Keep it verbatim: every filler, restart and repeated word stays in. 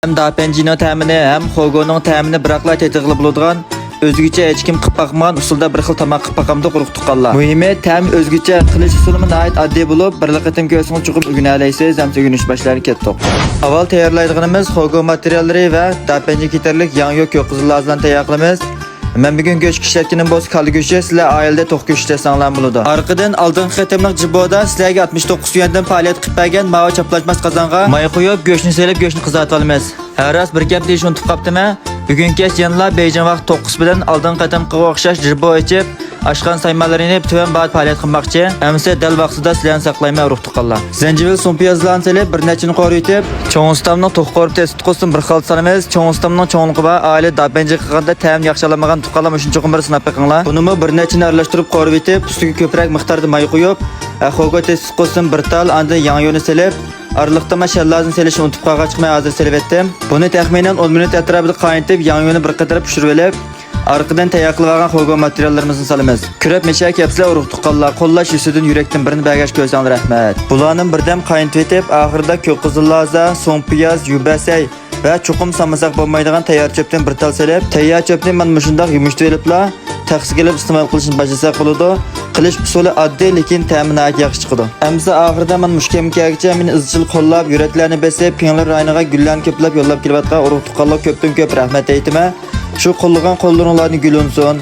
ھەم داپەنجىنىڭ تەمىنى، ھەم خوگونىڭ تەمىنى بىراقلا تېتىغىلى بولىدىغان، ئۆزگىچە ھېچكىم قىلىپ باقمىغان ئۇسۇلدا بىر خىل تاماق قىلىپ باقامدۇق، ئۇرۇق تۇغقانلار. مۇھىمى، تەم ئۆزگىچە، قىلىش ئۇسۇلىمۇ ناھايىتى ئاددىي بولۇپ، بىرلا قېتىم كۆرسىڭىز چوقۇم ئۆگىنەلەيسىز، ھەم ئۆگىنىش باشلىرىنى كەتتۇق. ئاۋۋال تەييارلايدىغىنىمىز خوگو ماتېرىياللىرى ۋە داپەنجى كېتەرلىك ياڭيۇ كۆك قىزىل لازىلارنى تەييار قىلىمىز. مەن بۈگۈن گۆش ئىشلەتكىنىم بولسا كالا گۆشى، سىلەر ئائىلىدە توخۇ گۆشى ئىشلەتسەڭلار بولىدۇ. ئارقىدىن ئالدىنقى قېتىملىق جىبودا سىلەرگە ئاتمىش توققۇز يۈەندىن پائالىيەت قىلىپ بەرگەن ماۋۇ چاپلاشماس قازانغا ماي قۇيۇپ، گۆشنى سېلىپ، گۆشنى قىزارتىۋالىمىز. ھە، راست، بىر گەپ دېيىشنى ئۇنتۇپ قاپتىمەن. بۈگۈن كەچ يەنىلا بېيجىڭ ۋاقتى توققۇز بىلەن ئالدىنقى قېتىمقىغا ئوخشاش جىبو ئېچىپ، ئاشخانا سايمانلىرىنى پۈتۈن باھادا پائالىيەت قىلماقچى. ئەمىسە دەل ۋاقتىدا سىلەرنى ساقلايمەن، ئۇرۇق تۇغقانلار. زەنجىۋىل، سۇڭپىيازلارنى سېلىپ، بىر نەچچىنى قورۇيتىپ، چوڭ ئۇستامنىڭ توخۇ قورۇ تېستى قىلسۇن بىر خىل سالىمىز. چوڭ ئۇستامنىڭ چوڭلۇقى بار، ئائىلە داپەنجى قىلغاندا تەمىنى ياخشى ئالالمىغان تۇغقانلار مۇشۇنى چوقۇم بىر سىناپ بېقىڭلار. بۇنىمۇ بىر نەچچىنى ئارىلاشتۇرۇپ قورۇۋېتىپ، ئۈستىگە كۆپرەك مىقداردا ماي قۇيۇپ، ھە، خوگو تېستى قىلسۇن بىر تال، ئاندىن ياڭيۇنى سېلىپ، ئارىلىقتا مەن شەللازىنى سېلىشنى ئۇنتۇپ قالغاچقا مەن ھازىر سېلىۋەتتىم. بۇنى تەخمىنەن ئون مىنۇت ئەتراپىدا قاينىتىپ، ياڭيۇنى بىر قېتىرەپ پىشۇرۇۋېلىپ، ئارقىدىن تەييار قىلىۋالغان خوگو ماتېرىياللىرىمىزنى سالىمىز. كۆرۈپ مېچە كەپسىلەر، ئۇرۇق تۇغقانلار، قوللاش يۈزىدىن يۈرەكتىن بىرنى بەرگەچ كۆرسەڭلار رەھمەت. بۇلارنى بىردەم قاينىتىۋېتىپ، ئاخىرىدا كۆك قىزىل لازا، سۇڭپىياز، يۈبەسەي ۋە چوقۇم سالمىساق بولمايدىغان تەييار چۆپتىن بىر تال سېلىپ، تەييار چۆپنى مانا مۇشۇنداق يۇمشىتىۋېلىپلا، تەخسىگە ئېلىپ ئىستېمال قىلىشنى باشلىساق بولىدۇ. قىلىش ئۇسۇلى ئاددىي، لېكىن تەمى ناھايىتى ياخشى چىقىدۇ. ئەمىسە ئاخىرىدا مانا مۇشۇ كەمگىچە مېنى ئىزچىل قوللاپ، يۈرەكلەرنى بېسىپ، پىڭلېن رايونىغا گۈللەرنى كۆپلەپ يوللاپ كېلىۋاتقان ئۇرۇق تۇغقانلارغا كۆپتىن كۆپ رەھمەت ئېيتىمەن. شۇ قوللىغان قوللىرىڭلارنى گۈل ئۇنسۇن.